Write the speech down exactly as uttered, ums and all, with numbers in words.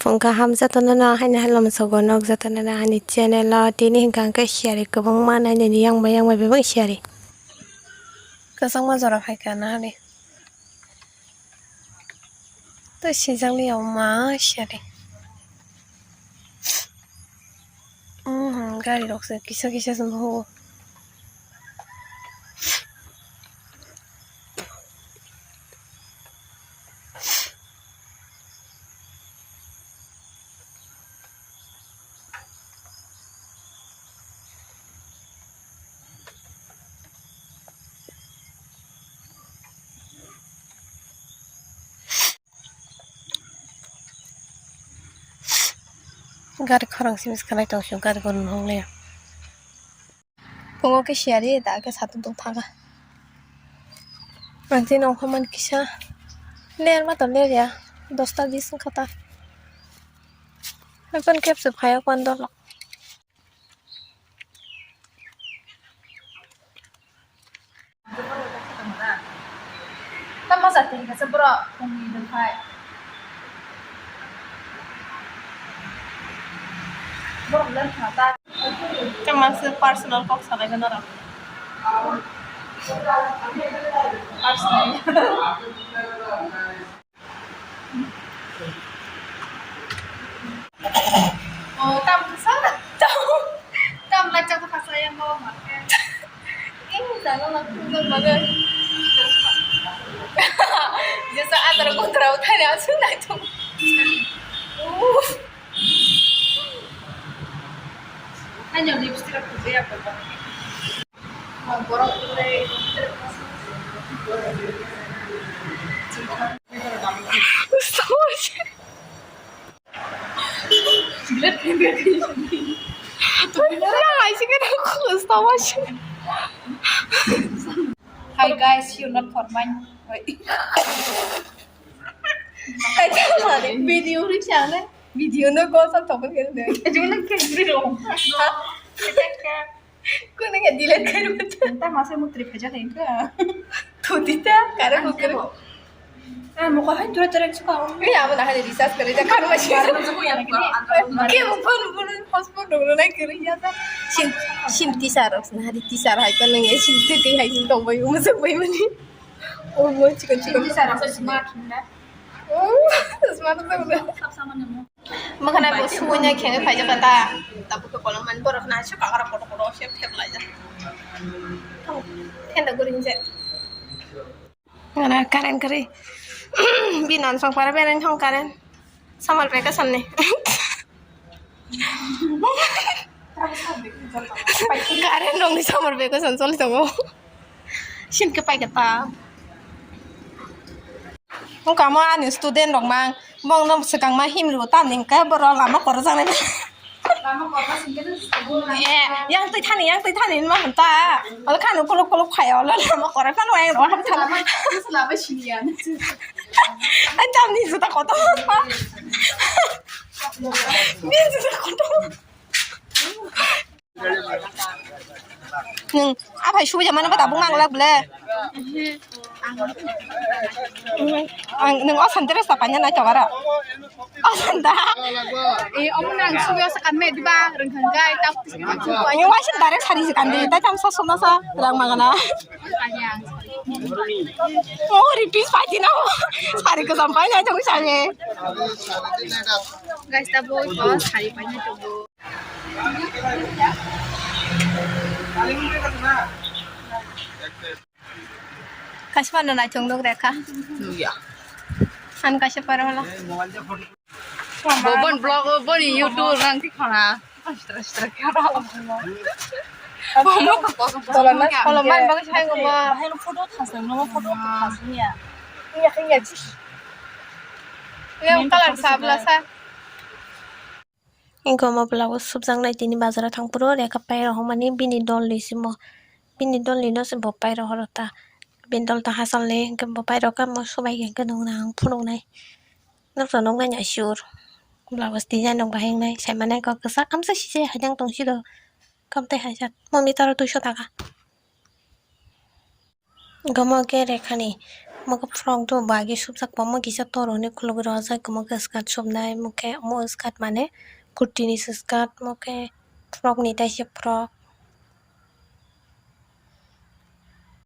Phung kaham jotono no haino hello msogo nok jotono no ani channel o tini hwnkha hwnkhe siyari kwbangma nainani yang bai yang bai bebak siyari. Kwchangma jora phaikha nahani. Tei swijak liya ma siyari. Gari rok se kisa kisa se nugo. Gari khorang simi se khlai tong sio, gari guru nung le. Phungo khe siyari da khe satung tong thaga. Ang tini ongkha man kisa ler ma tong ler ya, dosta bis wngkha ta. Haikon kebse phaiya kon dolo. Tamo jati hingka se borok phungni rwphai. Borok le thata. Tamo se personal kok salai gana rok. Personal. Oh, tam kasa, tam, tam lajak kasa yang bawa makan. Ini sana lah, tu bagai. Jasa antara kontra utara asal itu. Uh. Hanya lipstick aku dia apa? Hi guys, you're not for mine. Video ri chale. Video no go sa tokon ke de. Jumna ke video. Kuno khe delete khairok ta. Ta masa mutri phaja khain ka. Thudi ta kare mukri. Ah, mukha hai tura tura chuka. Ni abo na hai research kare ja kar ma shi. Ke mo phone phone hotspot dong nai kiri ya ta. Sim sim tisar os na hari tisar hai ta nang sim te ke hai sim tong bai um sa bai mani. Oh mo chikon chikon. Tisar os smart na. Oh, smart ta. Mokhanai bo suwina khenge phaijak ta. Tabuk khe kolom mani borok na aswk kakra kotor kotor se thep laijak. Thenda guring je. Ngana current kwrwi. Bini ansong para bereng thong current. Summer vacation ni. Current rokni summer vacation choli tongo. Sini khe paikha ta. Wngkha mo ani student rok mang, bongno swkang ma himlio tamni hwnkhe borok lama kwrwjaknai. Eh, yang twi thani, yang twi thani hinma hwn ta. Olo khano kolok kolok phai, olo lama kwrwk phano yang rok ham thang. Ai, tamni juta kotor. Bini juta kotor. Nwng aphai subui jamano ba tabuk mang lak bole. Ang nwng o santa dress ta paina nai tong aro. O santa. Eh, omo nang subui o sakan me diba rwngthang gai ta. Nwng waisa direct sari se kandi tai tam sa sona sa rang mangana. O repeat paiti na. Sari ko sampai nai tong sari. Guys, tabuk o sari paina tong. Kasma no naithok nuk rekha. Nukya. An kaisa para wala. Bobon vlog o boni YouTube rang ti khana. Astra astra kya. Tolana, tolana bagwi sai ngoma. Photo thasang, no photo thasang ya. Iya, iya, jis. Yang color sabla sa. Wngkha omo blouse subjaknai tini bazaro thang phuru rekha pairok hwnmani bini dolni simo, bini dolnino se bo pairok horo ta, bini dol ta hachalni hwnkhe bo pairok khe omo subaikhe hwnkhe nukna ang phunuknai, nuksa nuknai ya sure blouse design rok bahai wngnai saimano kok kwchak amsa sijak haino tongsido kam tei haijak mo meter o duiso taka. Gomo khe rekhani Omo khe frock do bagwi supjak, omo kisa tor hwnwi khulugwi rwjak, omo khe skirt supnai, omo khe omo skirt mane kurti ni se skirt, omo khe frock ni taisa frock.